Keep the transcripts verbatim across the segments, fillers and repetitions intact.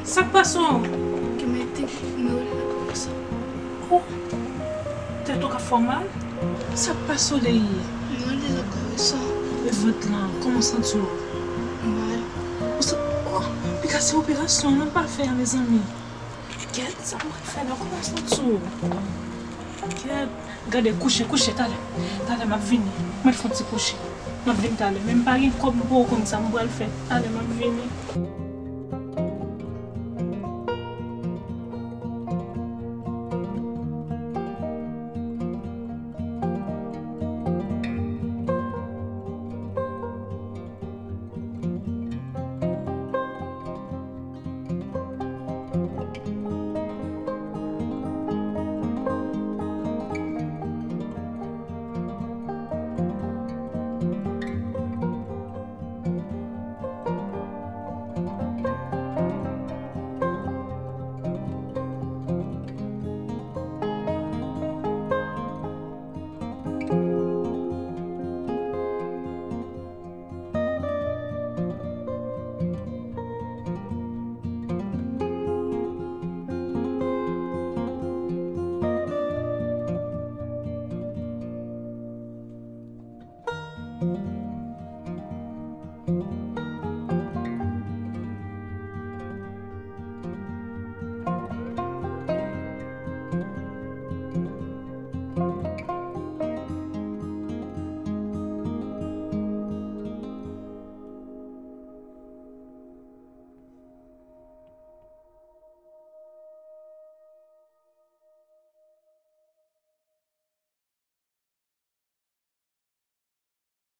Sa k pase w? Gen mal tèt, mwen rele nan kòrezon. Oh, tèt ou ka fè w mal? Sa k pase w, Leyi? Mwen rele nan kòrezon. E vant lan, kòman w santi w? Mal. Ou sa, oh, piga se operasyon an pa fè a, mezanmi. Kèt, sa m pral fè la, kòman w santi w? Kèt, gade, kouche, kouche, talè. Talè, m ap vini. Mwen fè yon ti kouche. M ap vini talè. Men m pa gen kòb, m poko konn sa m pral fè. Talè, m ap vini.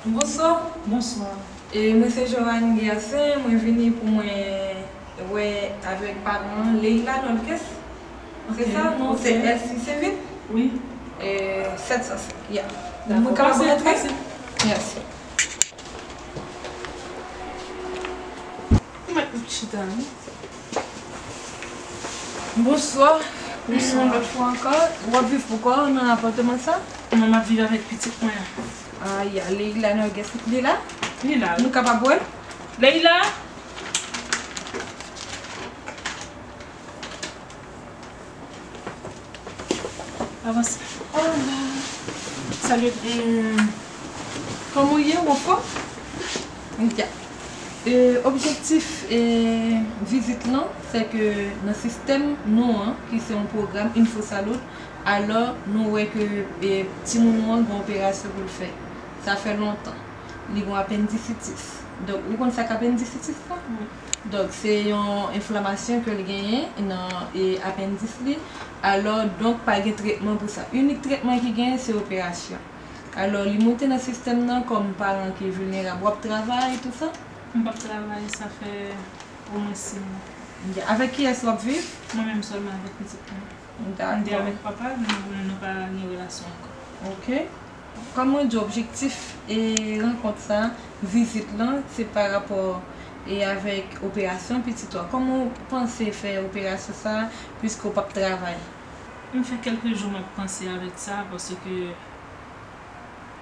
Bonswa. Bonswa. E, mwen se Joanne Gersin, mwen vini pou mwen wè avèk paran Leila Nolkes. Se sa, non, se L C C vit? Wi. E, sèt san senk, ya. Dakò. Mwen kapab rantre? Pase, pase. Mèsi. Mwen chita, wi. Bonswa. Bonswa. Yon lòt fwa ankò, w ap viv pou kò w nan apatman sa? Non, m ap viv avèk pitit mwen an. A, ya, Leila Nolkes li la? Li la, wi. Nou kapab wè l? Leila! Avanse. Hola. Salut. Hum, kòman w ye, ou anfòm? Ya. E, objektif, e, vizit lan, se ke nan sistèm nou an, ki se yon pwogram Infosalud, alò, nou wè ke, e, timoun ou an gen operasyon pou l fè. Sa fè lontan. Li gen apendisitis. Donk, ou konn sa k apendisitis la? Wi. Donk, se yon enflamasyon ke l genyen nan, e, apendis li. Alò, donk, pa gen tretman pou sa. Inik tretman ki genyen, se operasyon. Alò, li moute nan sistèm nan kòm paran ki vilnerab. W ap travay, tou sa? M p ap travay, sa fè omwen sis mwa. Avèk kiyès w ap viv? Mwen menm sèlman avèk pitit mwen. Dakò. M te avèk papa l, nou, nou pa gen relasyon ankò. Ok. Kòm mwen di w, objektif e rankont sa, vizit lan, se pa rapò e avèk operasyon pitit ou a. Kòman w panse fè operasyon sa, piske w p ap travay? M fè kèlke jou m ap panse avèk sa, paske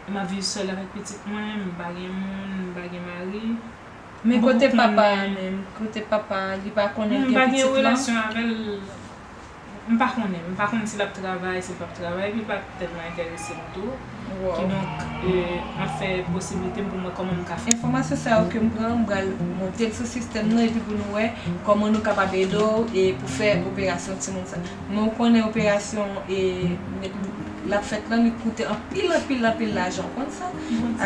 m ap viv sèl avèk pitit mwen, m pa gen moun, m pa gen mari. Men kote papa a menm, kote papa a, li pa konnen l gen pitit lan? M pa gen relasyon avè l. M pa konnen, m pa konn si l ap travay, si l p ap travay, epi l pa tèlman enterese m tou. Kidonk, e, m ap fè posiblite m pou m wè kòman m ka fè. Enfòmasyon sa yo ke m pran, m pral monte l sou sistèm nan epi pou nou wè kòman nou kapab ede w e pou fè operasyon timoun sa. Men w konnen operasyon e l ap fèt lan, li koute anpil, anpil, anpil lajan, w konn sa?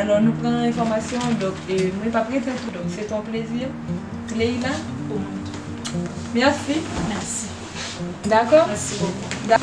Alò, nou pran enfòmasyon, donk, e, mwen p ap rete tou, donk, se te yon plezi. Leila? Pou mwen tou. Mèsi. Mèsi. Dakò? Mèsi bokou. Da-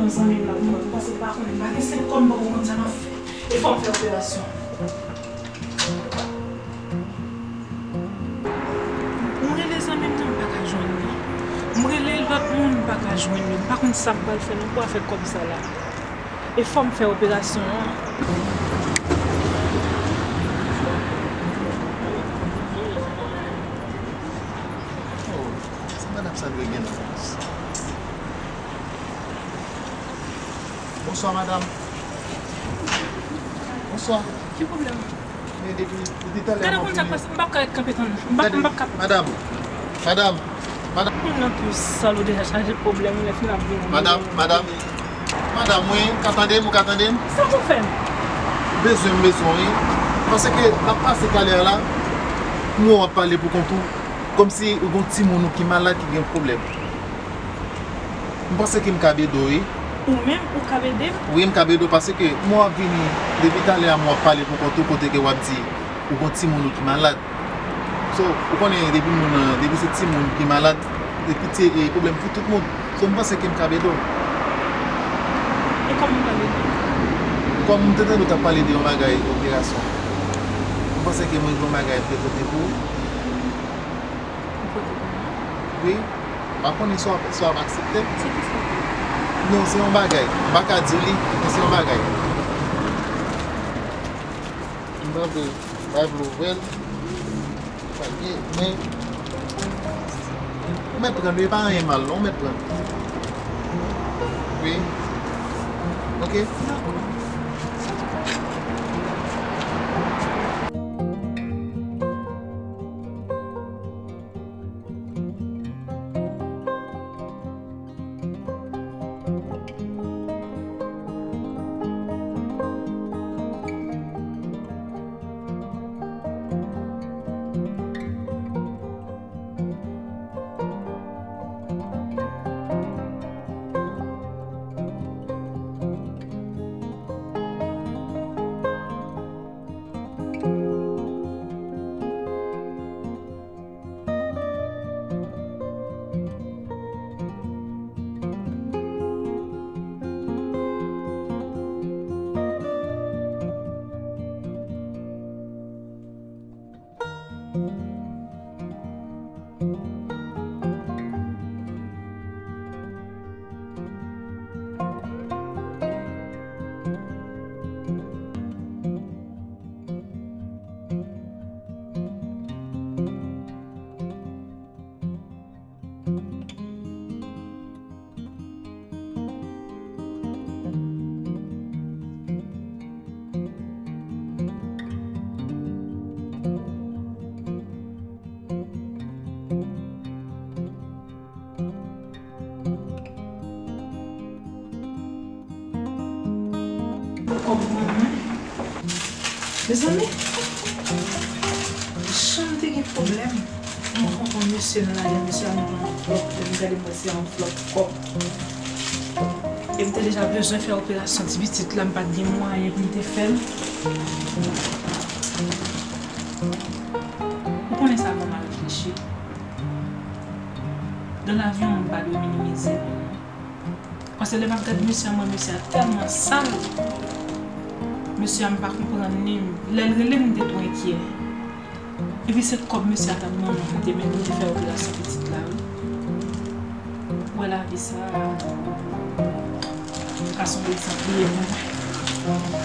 Zanmi m nan pou mwen, paske m pa konnen, m pa gen senk kòb, m poko konn sa m ap fè. E fò m fè operasyon. M rele zanmi m nan, m pa ka jwenn li. M rele lòt moun, m pa ka jwenn yo. M pa konn sa m pral fè non pou afè kòb sa la. E fò m fè operasyon an. Oh, se madanm sa dwe gen nan fòs. Bonswa, madanm. Bonswa. Ki pwoblèm? Men depi, depi talè m ap vini. Gade konn sa k pase, m p ap ka ret kanpe tann. M p ap, m p ap ka. Madanm, madanm, madanm. Moun nan tou sal ou deja chaje pwoblèm, lè fin ap vini. Madanm, madanm, madanm, wi, ou ka tande m, ou ka tande m? Sa pou fè m? Ou bezwen m, bezwen w, wi. Paske n ap pase talè a la, m wè w ap pale pou kont ou, kòmsi ou gon timoun ou ki malad, ki gen pwoblèm. M panse ke m kab ede w, wi. Ou menm, ou kab ede m? Wi, m kab ede w paske m wè w ap vini, depi talè a m wè w ap pale pou kont ou kote ke w ap di ou gon timoun ou ki malad. So, ou konnen depi moun nan, depi se timoun ki malad, se piti, e pwoblèm pou tout moun. So, m panse ke m kab ede w. E kòman m kab ede w? Kòm m te tande w t ap pale de yon bagay operasyon, m panse ke mwen gen yon bagay m te pote pou ou. Ou pote pou mwen? Wi. M pa konnen si w ap, si w ap aksepte. Se ki sa? Non, se yon bagay. M pa ka di w li, men se yon bagay. M pa vle, m pa vle ouvè l. Pa gen, men ou mèt pran l, wi, pa anyen mal, non, ou mèt pran l. Wi. Oke? Dakò. Kòb mwen, mwen. Mezanmi, jan m te gen pwoblèm. Mwen konprann mesye nan lari, mesye a nan anvlòp, lè m gade m wè se anvlòp kòb. E m te deja bezwen fè operasyon ti pitit la, m pa t gen mwayen pou m te fè l. Ou konnen sa fè m reflechi. Dans la vie, yon moun pa dwe minimize moun non. Paske lè m ap gad mesye a, m wè mesye a tèlman sal. Mesye a, m pa konprann li. Lè l rele m, m te tou enkyè. Epi se kòb mesye a t ap ban mwen, m te met, m te fè operasyon pitit la, wi. Ou wè lavi sa a, ka sonje sa priye pou mwen.